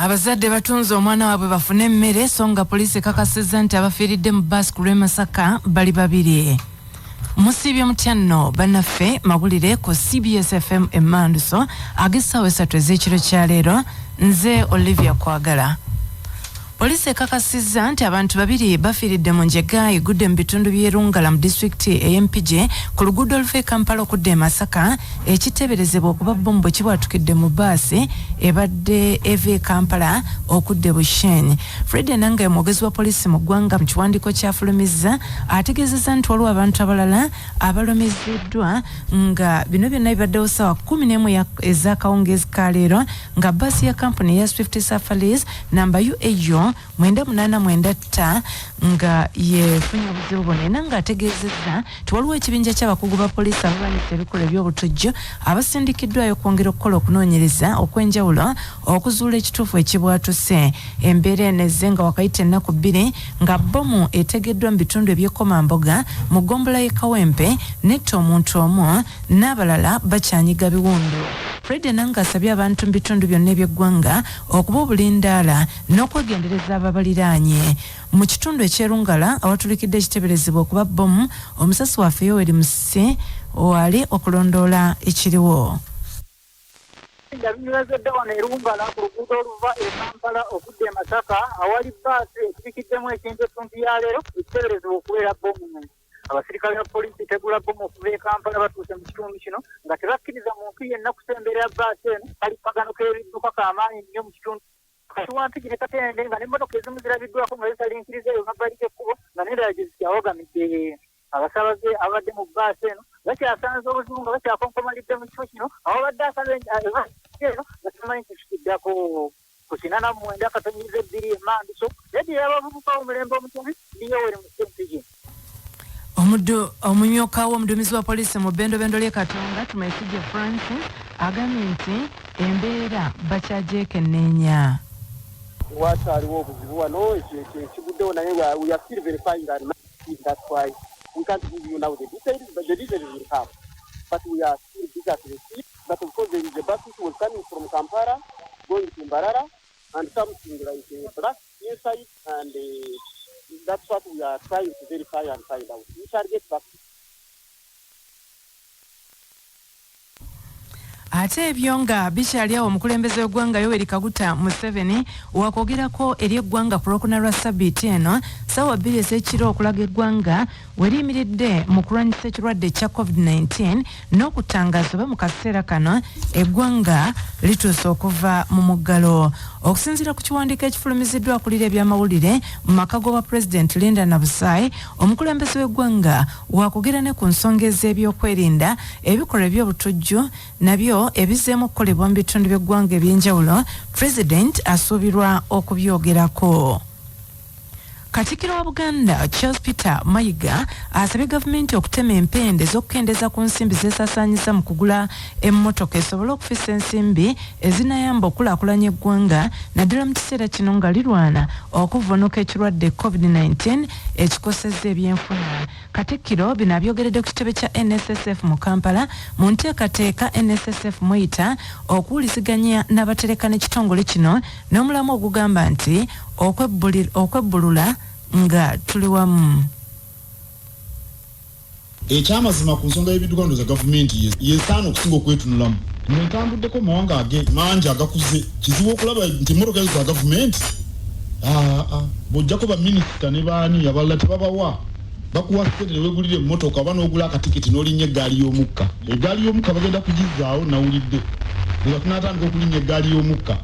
Abazadde batunze omwana waabwe bafune emmere, so nga poliisi ekakasizza nti abafiiridde mu bbaasi ku lw'e Masaka bali babiri. Musiibye mutya nno bannaffe? Mawulire ku CBS FM Emmanduso ag'essaawa 3 ez'ekiro kya leero. Nze Olivia Kwagala. Poliisi ekakasizza nti abantu babiri bafiiridde mu njega egudde mu bitundu by'e Rungala mu disitulikiti ey'e Mpigi ku luguudo oluva e Kampala okudda e Masaka, ekiteeberezebwa okuba bbomu bwe kibwatukidde mu bbaasi ebadde eva e Kampala okudda e Bushenyi. Fred Enanga ye mwogezi wa poliisi mu ggwanga, mu kiwandiiko ky'afulumizza ategeezezza nti waliwo abantu abalala abalumiziddwa nga bino byonna bibaddewo ssaawa 11 ez'akawungeezi ka leero nga bbaasi ya kampuni eya Swift Safaris namba UAU 989 T nga yefunye obuzibu buno. Era nga ategeezezza nti waliwo ekibinja ky'abakugu ba poliisi abalwanyisa ebikolwa eby'obutujju abasindikiddwayo okwongera okukola okunoonyereza okw'enjawulo okuzuula ekituufu ekibwatuse. Embeera eno ezze nga wakayita ennaku bbiri nga bbomu etegeddwa mu bitundu eby'e Komamboga mu ggombolola y'e Kawempe n'etta omuntu omu n'abalala bakyanyiga biwundu. Fred Enanga asabye abantu mu bitundu byonna eby'eggwanga okuba obulindaala n'okwegendereza ababaliraanye. Mu kitundu eky'e Rungala awatulikidde ekiteeberezebwa okuba bbomu, omusasi waffe Yoweri Musisi waali okulondoola ekiriwo. Nga binywezedde wano e Rungala ku luguudo oluva e Kampala okudda e Masaka awali bbaasi etulikiddemu ekintu ettuntu ya leero ekiteeberezebwa okubeera bbomu. Abasirikale ba poliisi tegula bbomu okuva e Kampala batuuse mu kitundu kino nga tebakkiriza muntu yenna kusemberera bbaasi eno. Kalippagano k'ebidduka ka maanyi nnyo mu kitundu wakati wa Mpigi ne Katende nga n'emmotoka ezimu zirabiddwako nga zisalinkiriza eyo mabbali g'ekkubo nga n'endala gye zikyawagamidde. Abasaabaze ababadde mu bbaasi eno bakyasanze obuzibu nga bakyakonkomalidde mu kifo kino awabadde akabenje eno nga tebamanyi kikiddako. Ku 89.2 Emmanduso, leediyo y'abavubuka omulembe omutebi, ndi Yoweri Musempigi. Omumyuka w'omuduumizi wa poliisi mu bbendobendo ly'e Katonga, Tumwesigye Francis agambye nti embeera bakyagyekenneenya. Wakyaliwo obuzibu wano ekiguddewo, naye we are still verifying and that's why we can't give you now the details, but the details will come. But we are still busy at the scene. But of course there is a bus which was coming from Kampala going to Mbarara and something like a blast inside, and that's what we are trying to verify and find out. We shall get back. Ate ebyo nga bikyali awo, omukulembeze w'eggwanga Yoweri Kaguta Museveni wakwogerako eri eggwanga ku Lwokuna lwa ssabbiiti eno ssaawa 2 ez'ekiro okulaga eggwanga we liyimiridde mu kulwanyisa ekirwadde ekya COVID-19 n'okutangaaza oba mu kaseera kano eggwanga lituuse okuva mu muggalo. Okusinziira ku kiwandiiko ekifulumiziddwa akulira ebyamawulire mu maka g'obwa Pulezidenti Linda Nabusayi, omukulembeze w'eggwanga wakwogera ne ku nsonga ez'ebyokwerinda, ebikolwa eby'obutujju nabyo ebizzeemu okukolebwa mu bitundu by'eggwanga eby'enjawulo, Pulezidenti asuubirwa okubyogerako. Katikkiro wa Buganda Charles Peter Mayiga asabye gavumenti okutema empenda ez'okukendeeza ku nsimbi z'esaasaanyiza mu kugula emmotoka esobole okufissa ensimbi ezinayamba okukulaakulanya eggwanga naddala mu kiseera kino nga lirwana okuvvuunuka ekirwadde Covid-19 ekikosezza ebyenfuna. Katikkiro bino abyogeredde ku kitebe kya NSSF mu Kampala mu nteekateeka NSSF mweyita okuwuliziganya n'abatereka n'ekitongole kino n'omulamwa ogugamba nti okwebbulula nga tuli wamu. Ekyamazima ku nsonga y'ebidduka, ndowooza gavumenti yesaana okusinga okwetunulamu. Nga ntambuddeko mu mawanga age mangi agakuze, kizibu okulaba nti emmotoka ezo za gavumenti. Aa, bw'oggyako baminisita ne baani, abalala tebabawa. Bakuwa ssente ne weegulira emmotoka oba n'ogula akatikiti n'olinnya eggaali y'omukka. Eggaali y'omukka bagenda kugizzaawo nawulidde. Nga tunaatandika okulinnya eggaali y'omukka.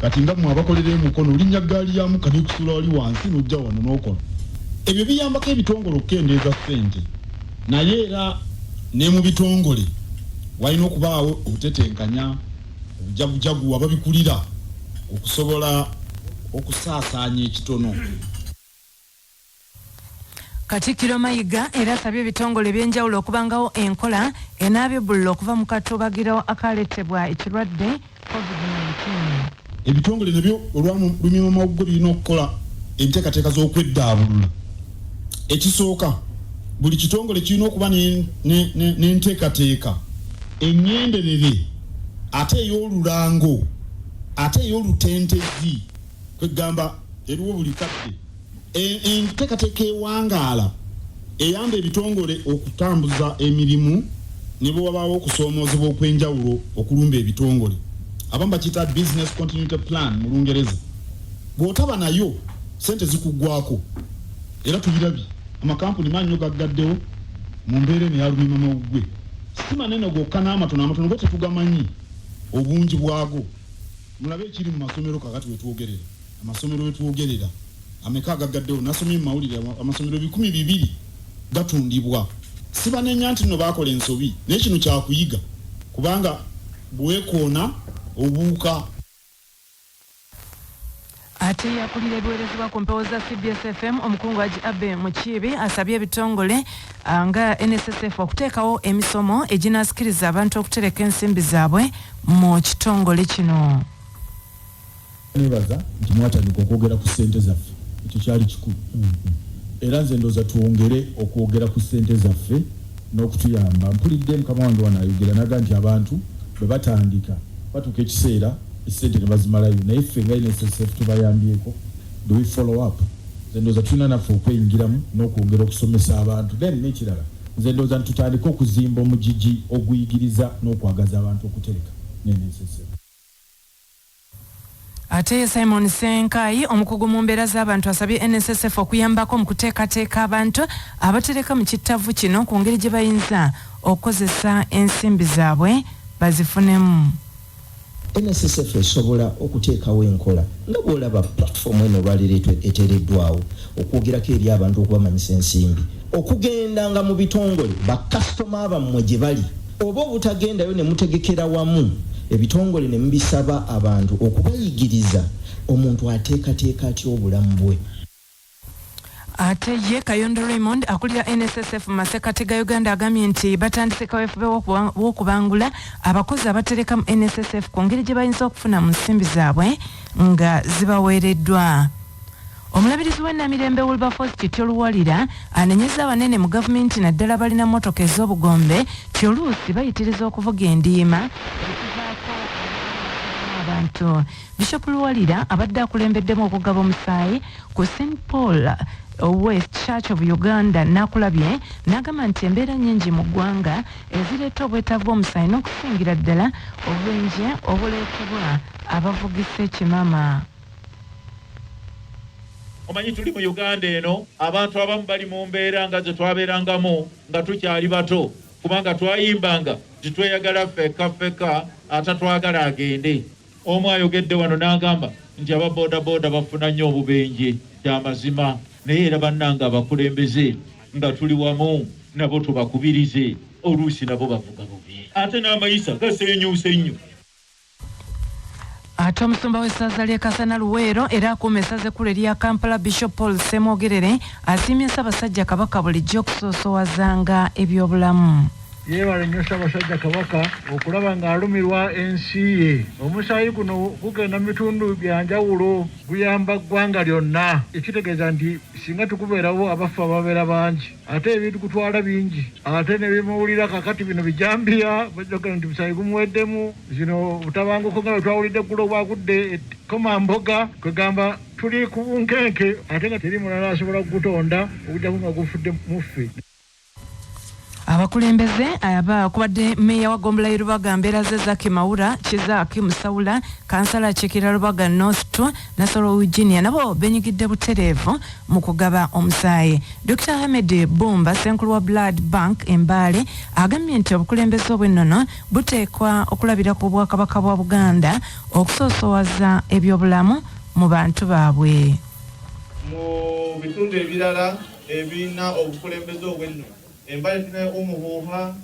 Kati nga mmwe abakolera e Mukono, olinnya ggaali ya mukka n'ekusuula wali wansi n'ojja wano n'okola. Ebyo biyambako ebitongole okukendeeza ssente naye era ne mu bitongole walina okubaawo obutetenkanya, obujagujagu ababikulira okusobola okusaasaanya ekitono. Katikkiro Mayiga era asabye ebitongole eby'enjawulo okubangawo enkola enaabyebulula okuva mu katuubagiro akaaletebwa ekirwadde Covid-19. Ebitongole nabyo olwa Lumiimamawuggwe birina okukola enteekateeka z'okweddaabulula. Ekisooka, buli kitongole kirina okuba n'enteekateeka eŋŋenderere ate ey'olulango. Ate ey'olutentezi, kwegamba eriwo buli kadde, enteekateeka ewangaala eyamba ebitongole okutambuza emirimu ne bwe wabaawo okusoomoozebwa okw'enjawulo okulumba ebitongole. Abamu bakiyita Business Continuity Plan mu Lungereza. Bw'otaba nayo, ssente zikuggwaako era tubirabye amakampuni mangi nnyo gaggaddewo mu mbeera eno eya lumiimamawuggwe. Si manene gokka n'amatono, amatono go tetugamanyi obungi bwago. Mulabe ekiri mu masomero kaakati we twogerera, amasomero we twogerera ameka agaggaddewo? Nasomye mu mawulire amasomero 200 gatundibwa. Sibanenya nti nno baakola ensobi naye kino kyakuyiga kubanga bwewekoona obuuka. Ate ye akulira ebiweerezebwa ku mpewo za cbs FM omukungu Haji Abbey Mukiibi asabye ebitongole ah, nga NSSF okuteekawo emisomo eginaasikiriza abantu okutereka ensimbi zaabwe mu kitongole kino. Nebaza nti mwatandika okwogera ku ssente zaffe, ekyo kyali kikulu era nze ndowooza twongere okwogera ku ssente zaffe n'okutuyamba. Mpulidde mukama wange wano ayogera n'agamba nti abantu bwe batandika batuuka ekiseera essente ne bazimalayo naye ffe nga NSSF tubayambyeko, do we follow up? Nze ndowooza tulina naffe okweyingiramu n'okwongera okusomesa abantu then n'ekirala nze ndowooza nti tutandike okuzimba omugigi oguyigiriza n'okwagaza abantu okutereka ne NSSF. Ate ye Simon Ssenkayi omukugu mu mbeera z'abantu asabye NSSF okuyambako mu kuteekateeka abantu abatereka mu kittavvu kino ku ngeri gye bayinza okukozesa ensimbi zaabwe bazifunemu. NSSF esobola okuteekawo enkola nga bw'olaba platform eno olwaleero eteereddwawo okwogerako eri abantu okubamanyisa ensimbi, okugendanga mu bitongole bakasitoma bammwe gye bali oba obutagendayo ne mutegekera wamu ebitongole ne mubisaba abantu okubayigiriza omuntu ateekateeka atya obulamu bwe. Ate ye Kayondo Raymond akulira NSSF mu masekkati ga Uganda agambye nti batandise kaweefube w'okubangula abakozi abatereka mu NSSF ku ngeri gye bayinza okufuna mu nsimbi zaabwe nga zibaweereddwa. Omulabirizi w'e Namirembe Wilberforce Kityo Luwalira anenyezza abanene mu gavumenti naddala abalina mmotoka ez'obugombe nti oluusi bayitiriza okuvuga endiima ekivaako abantu. Bishop Luwalira abadde akulembeddemu okugaba omusaayi ku St Paul West Church of Uganda Naakulabye n'agamba nti embeera nnyingi mu ggwanga ezireeta obwetaavu bw'omusaayi n'okusingira ddala obubenje obuleetebwa abavugisa ekimama. Omanyi tuli mu Uganda eno, abantu abamu bali mu mbeera nga ze twabeerangamu nga tukyali bato kubanga twayimbanga nti tweyagala ffekka ffekka atatwagala agende. Omu ayogedde wano n'agamba nti aba bodaboda bafuna nnyo obubenje. Kya mazima naye era bannange abakulembeze nga tuli wamu nabo tubakubirize oluusi nabo bavuga bubi ate n'amayisa gaseenyuuse nnyo. Ate omusumba w'essaza ly'e Kasana Luweero era akuuma essaza ekkulu erya Kampala Bishop Paul Ssemwogerere asiimye Ssaabasajja Kabaka bulijjo okusoosowazanga ebyobulamu. Yeebale nnyo Ssaabasajja Kabaka okulaba ng'alumirwa ensi ye. Omusaayi guno gugenda mu bitundu bya njawulo, guyamba ggwanga lyonna ekitegeeza nti singa tugubeerawo abafa babeera bangi ate ebigutwala bingi ate ne byemuwulira kaakati bino bijambiya bajja kugamba nti omusaayi gumuweddemu, zino butabanguko nga bwe twawulidde eggulo bwagudde e Komamboga kwegamba tuli ku bunkenke ate nga teri mulala asobola kugutonda okuggyako nga gufudde mu ffe. Abakulembeze aba kubadde meeya wa ggombolola y'e Lubaga Mbeeraze Zacky Mawura, Kizaaki Musawula, kansala akiikirira Lubaga North 2 Nasolo Eugenia nabo benyigidde butereevu mu kugaba omusaayi. Dokita Ahmed Bbumba ssenkulu wa Blood Bank e Mbale agambye nti obukulembeze obw'ennono buteekwa okulabira ku Bwakabaka bwa Buganda okusoosowaza ebyobulamu mu bantu baabwe. Mu bitundu ebirala ebirina obukulembeze obw'ennono, e Mbale tulinayo Umuhuha,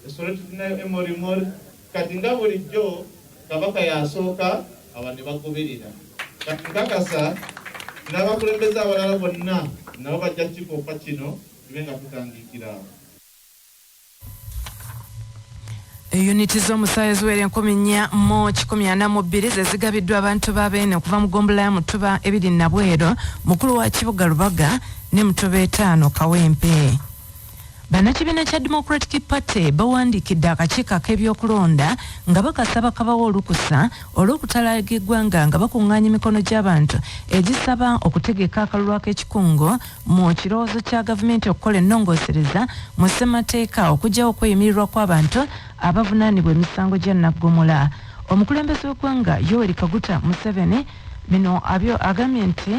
e Soroti tulinayo Emorimor, kati nga bulijjo Kabaka y'asooka aba ne bagoberera. Kati nkakasa n'abakulembeze abalala bonna nabo bajja kukikoppa kino tube nga tutandiikira awo. Yuniti z'omusaayi eziwera 4142 ze zigabiddwa abantu ba Beene okuva mu ggombolola ya Mutuba ebiri Nabweru, mukulu wa kibuga Lubaga ne Mutuba etaano Kawempe. Bannakibiina kya Democratic Party bawandiikidde akakiiko ak'ebyokulonda nga bakasaba kabawe olukusa olw'okutalaaga eggwanga nga bakuŋŋaanya emikono gy'abantu egisaba okutegeka akalulu ak'ekikungo mu kirowoozo kya gavumenti okukola ennongoosereza mu ssemateeka okuggyawo okweyimirirwa kw'abantu abavunaanibwa emisango gya nnaggomola. Omukulembeze w'eggwanga Yoweri Kaguta Museveni bino agambye nti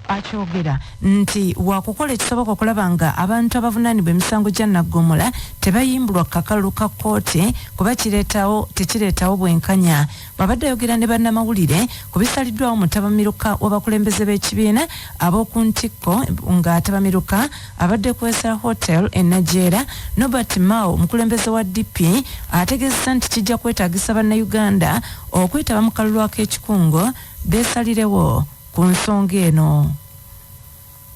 akyogera nti wakukola ekisoboka okulaba nga abantu abavunaanibwa emisango gya nnaggomola tebayimbulwa ku kakalu ka kkooti kuba kireetawo tekireetawo bwenkanya. Bw'abadde ayogera ne bannamawulire ku bisaliddwawo mu ttabamiruka w'abakulembeze b'ekibiina ab'oku ntikko nga ttabamiruka abadde ku Esra Hotel e Najeera, Norbert Mao omukulembeze wa DP ategeezezza nti kijja kwetaagisa bannayuganda okwetaba mu kalulu ak'ekikungo beesalirewo ku nsonga eno.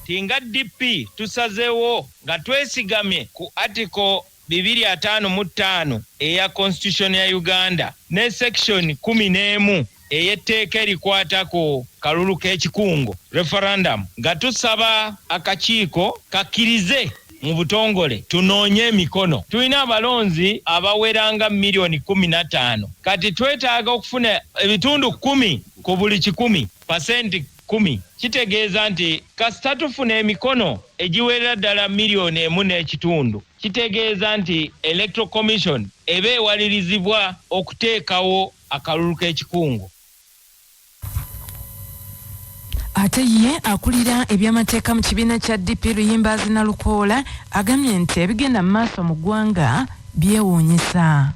Tinga DP tusazeewo nga twesigamye ku article 255 eya Constitution ya Uganda ne section 11 ey'etteeka erikwata ku kalulu k'ekikungo referendum, nga tusaba akakiiko kakkirize mu butongole tunoonye emikono. Tulina abalonzi abaweranga miliyoni 15, kati twetaaga okufuna ebitundu 10 ku buli 100, pasenti 10. Kitegeeza nti kasita tufuna emikono egiwerera ddala miliyoni 1.5, kitegeeza nti Electoral Commission eba ewalirizibwa okuteekawo akalulu k'ekikungo. Ate ye akulira ebyamateeka mu kibiina kya DP Luyimbazi Nalukoola agambye nti ebigenda mu maaso mu ggwanga byewuunyisa.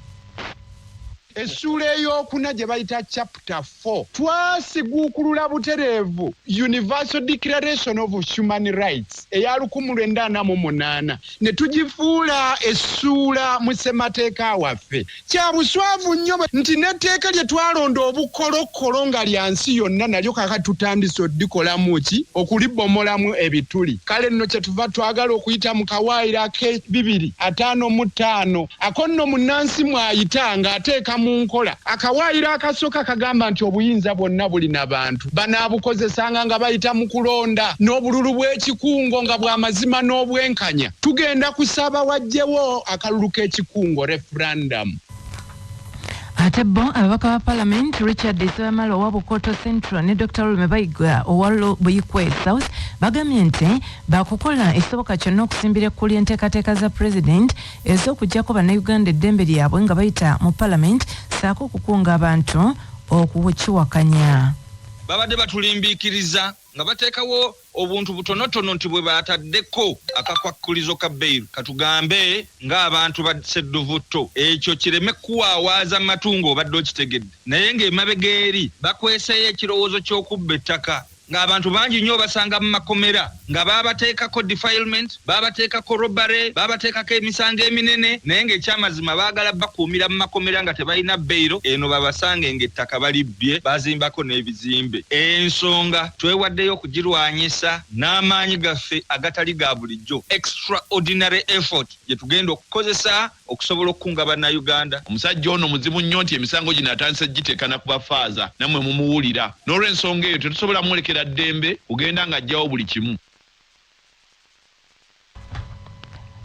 Essuula ey'okuna gye bayita chapter 4 twasiguukulula butereevu Universal Declaration of Human Rights eya 1948 ne tugifuula essuula mu ssemateeka waffe. Kya buswavu nnyo nti n'etteeka lye twalonda obukolokolo nga lya nsi yonna nalyo kaakati tutandise oddikolamu ki okulibomolamu ebituli. Kale nno kye tuva twagala okuyita mu kawaayiro ak'ebibiri ataano mu ttaano ako nno munnansi mw'ayita ng'ateeka mu nkola. Akawaayiro akasooka kagamba nti obuyinza bwonna buli na bantu banaabukozesanga nga bayita mu kulonda n'obululu bw'ekikungo nga bwa mazima n'obwenkanya. Tugenda kusaba wajjewo akalulu k'ekikungo referendum. Ate bo ababaka ba Palamenti Richard Ssebamala owa Bukoto Central ne Dr. Lume Bayiga owa Buikwe South bagambye nti bakukola ekisoboka kyonna okusimbira ekkulu enteekateeka za President ez'okuggyako bannayuganda eddembe lyabwe nga bayita mu Palamenti ssaako okukunga abantu okukiwakanya. Babadde batulimbiikiriza nga bateekawo obuntu butonotono nti bwe bataddeko akakwakkulizo ka bbeeyi katugambe ng'abantu ba ssedduvutto, ekyo kireme kukuwaawaaza matu ng'obadde okitegedde, naye ng'emabega eri bakweseeyo ekirowoozo ky'okubba ettaka ng'abantu bangi nnyo obasanga mu makomera nga baabateekako defilement, baabateekako robbery, baabateekako emisango eminene, naye ng'ekyamazima baagala bakuumira mu makomera nga tebalina beyiro, eno babasange ng'ettaka balibbye bazimbako n'ebizimbe. Ensonga twewaddeyo okugirwanyisa n'amaanyi gaffe agatali ga bulijjo, extraordinary effort gye tugenda okukozesa okusobola okukunga Bannayuganda. Omusajja ono muzibu nnyo nti emisango gino atandise giteeka na ku bafaaza nammwe mumuwulira. N'olwensonga eyo tetusobola mulekera ddembe kugenda ng'aggyawo buli kimu.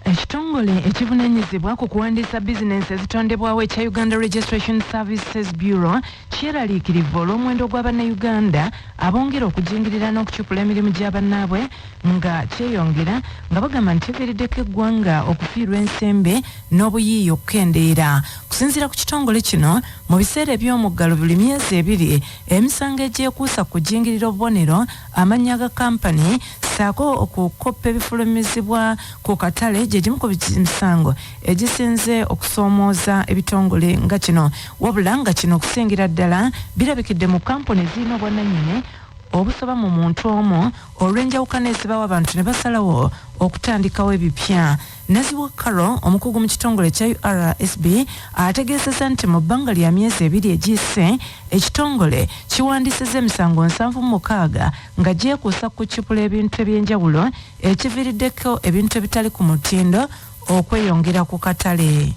Ekitongole ekivunaanyizibwa ku kuwandiisa bizinensi ezitondebwawo ekya Uganda Registration Services Bureau kyeraliikirivu olw'omuwendo gwa bannayuganda abongera okujingirira n'okucupula emirimu gya bannaabwe nga kyeyongera, nga bagamba nti kiviiriddeko eggwanga okufiirwa ensimbi n'obuyiiya okukendeera. Okusinziira ku kitongole kino, mu biseera eby'omuggalo buli myezi ebiri emisango egyekuusa ku kujingirira obubonero, amannya ga kampani ssaako okukoppa ebifulumizibwa ku katale gye gimu ku misango egisinze okusoomooza ebitongole nga kino, wabula nga kino okusingira ddala birabikidde mu kampuni ezirina obwannannyini obusoba mu muntu omu olw'enjawukana ezibawo abantu ne basalawo okutandikawo ebipya. Naziwa Carol, omukugu mu kitongole kya URSB, ategeezezza nti mu bbanga lya myezi ebiri egiyise ekitongole kiwandiisizza emisango 76 nga gyekuusa ku kucupula ebintu eby'enjawulo ekiviiriddeko ebintu ebitali ku mutindo okweyongera ku katale.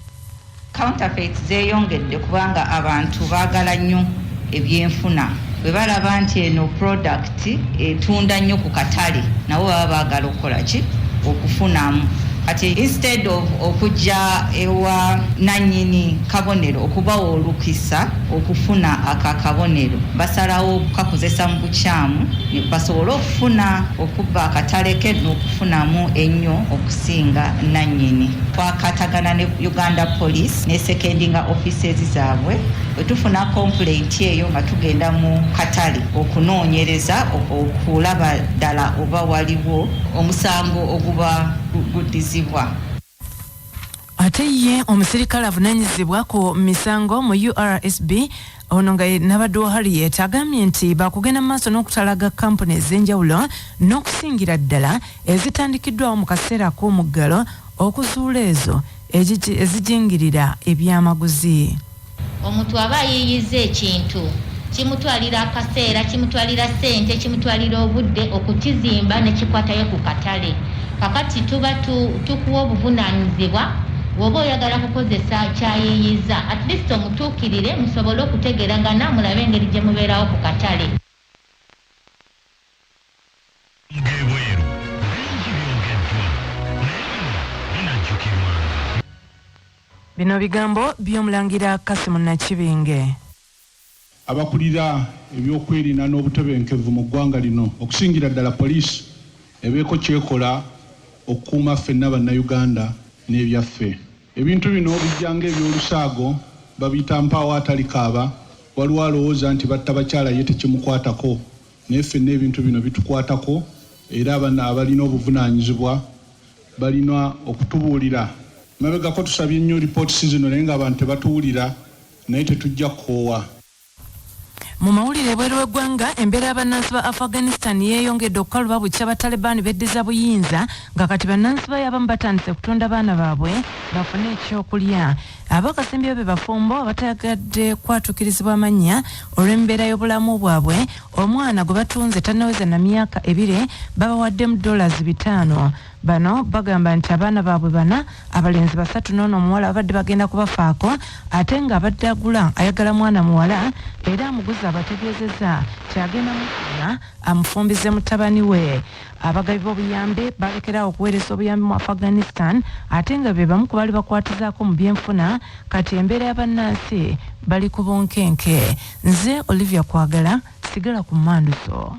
Counterfeits zeeyongedde kubanga abantu baagala nnyo ebyenfuna. Bwe balaba nti eno product etunda nnyo ku katale, nabo baba baagala okukola ki? Okufunamu. Kati instead of okujja ewa nannyini kabonero okubawa olukisa okufuna ako akabonero, basalawo okukakozesa mu bukyamu basobole okufuna okubba akatale ke n'okufunamu ennyo okusinga nannyini. Twakatagana ne Uganda Police ne secondinga offices zaabwe bwe tufuna complaint eyo nga tugenda mu katale okunoonyereza okulaba ddala oba waliwo omusango oguba guddizibwa. Ate ye omusirikale avunanyizibwa ku misango mu URSB ono nga ye Nabadduwa Harriet agambye nti bakugenda mu maaso n'okutalaga kampuni ez'enjawulo n'okusingira ddala ezitandikiddwawo mu kaseera ak'omuggalo okuzuula ezo ezijingirira ebyamaguzi. Omuntu aba ayiiyizza ekintu, kimutwalira akaseera, kimutwalira ssente, kimutwalira obudde okukizimba ne kikwatayo ku katale. Kakati tuba tukuwa obuvunaanyizibwa bw'oba oyagala kukozesa ky'ayiiyizza at least omutuukirire musobole okutegeeragana mulabe engeri gye mubeerawo ku katale. Mu g'ebweru bingi byogeddwa naye bino binajjukirwanga. Bino bigambo by'Omulangira Kassim Nakibinge. Abakulira ebyokwerinda n'obutebenkevu mu ggwanga lino okusingira ddala poliisi ebeeko ky'ekola okukuuma ffenna Bannayuganda n'ebyaffe. Ebintu bino bijja ng'ebyolusaago babiyita mpaawo atalikaaba, waliwo alowooza nti batta bakyala ye tekimukwatako naye ffenna ebintu bino bitukwatako era abalina obuvunaanyizibwa balina okutubuulira. Emabegako tusabye nnyo reports zino naye ng'abantu tebatuwulira naye tetujja kukoowa. Mu mawulire ebweru w'eggwanga, embeera y'abannansi ba Afghanistan yeeyongedde okukaluba bukya ba Taliban beddiza buyinza nga kati bannansi bayo abamu batandise kutunda baana baabwe bafune ekyokulya. Abakasimbyewo be bafumbo abatayagadde kwatuukirizibwa amannya olw'embeera y'obulamu bwabwe, omwana gwe batunze tannaweza na myaka ebiri babawaddemu dollars 500. Bano bagamba nti abaana baabwe bana, abalenzi basatu n'ono omuwala babadde bagenda kubafaako ate ng'abadde agula ayagala mwana muwala era amuguze abategeezezza nti agenda mufuna amufumbize mutabani we. Abagabi b'obuyambi balekera awo okuweereza obuyambi mu Afghanistan ate nga be bamu ku baali bakwatizaako mu byenfuna kati embeera ya bannansi bali ku bunkenke. Nze Olivia Kwagala, sigala ku mmanduso.